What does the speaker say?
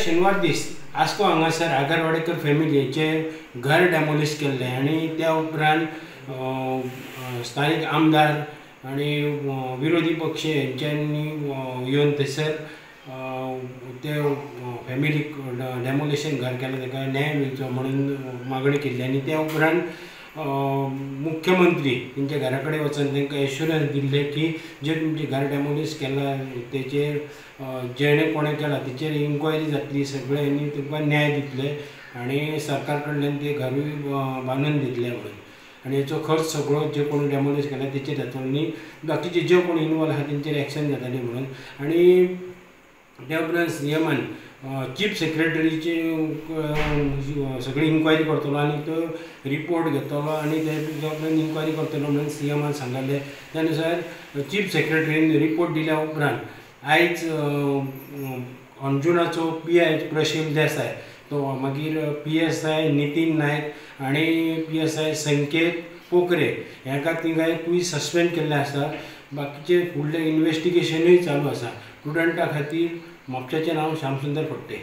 शेनवार दीस आस्को हांगासर आगरवाडेकर फॅमिलीचें घर डेमोलिश केल्लें आनी त्या उपरांत स्थानीक आमदार आनी विरोधी पक्ष हेंच्यांनी येवन थंयसर ते फॅमिलीक डेमोलिशन घर केलें ताका न्याय मेळचो म्हणून मागणी केल्ली. आनी त्या उपरांत मुख्यमंत्री तेंच्या घरा कडेन वचून तांकां एश्युरन्स दिल्ले की जे तुमचें घर डेमोलिश केलां तेचेर जेणे कोणें केलां तेचेर इन्क्वायरी जातली सगळें आनी तुमकां न्याय दितले आनी सरकार कडल्यान ते घरूय बांदून दितले म्हणून. आनी हेचो खर्च सगळो जे कोण डेमोलिश केला तेचेर जातलो आनी बाकीचे जे कोण इनवॉल्व आहा तेंचेर एक्शन जातली म्हणून. आनी त्या उपरांत सीएमान चीफ सेक्रेटरीची सगळी इन्क्वायरी करतलो आनी तो रिपोर्ट घेतलो आनी त्या उपरांत इन्क्वायरी करतलो म्हणून सीएमान सांगलें. त्या नुसार चीफ सेक्रेटरीन रिपोर्ट दिल्या उपरांत आयज अंजुणाचो पी I Prashil Desai तो मागीर P S I Nitin Naik आनी पी एस I संकेत पोकरे हांकां तिगांयकूय सस्पेंड केल्लें आसा. बाकीचे फुडलें इन्वेस्टिगेशनूय चालू आसा. स्टुडंटा खातीर म्हापशाचें नांव श्यामसुंदर फडते.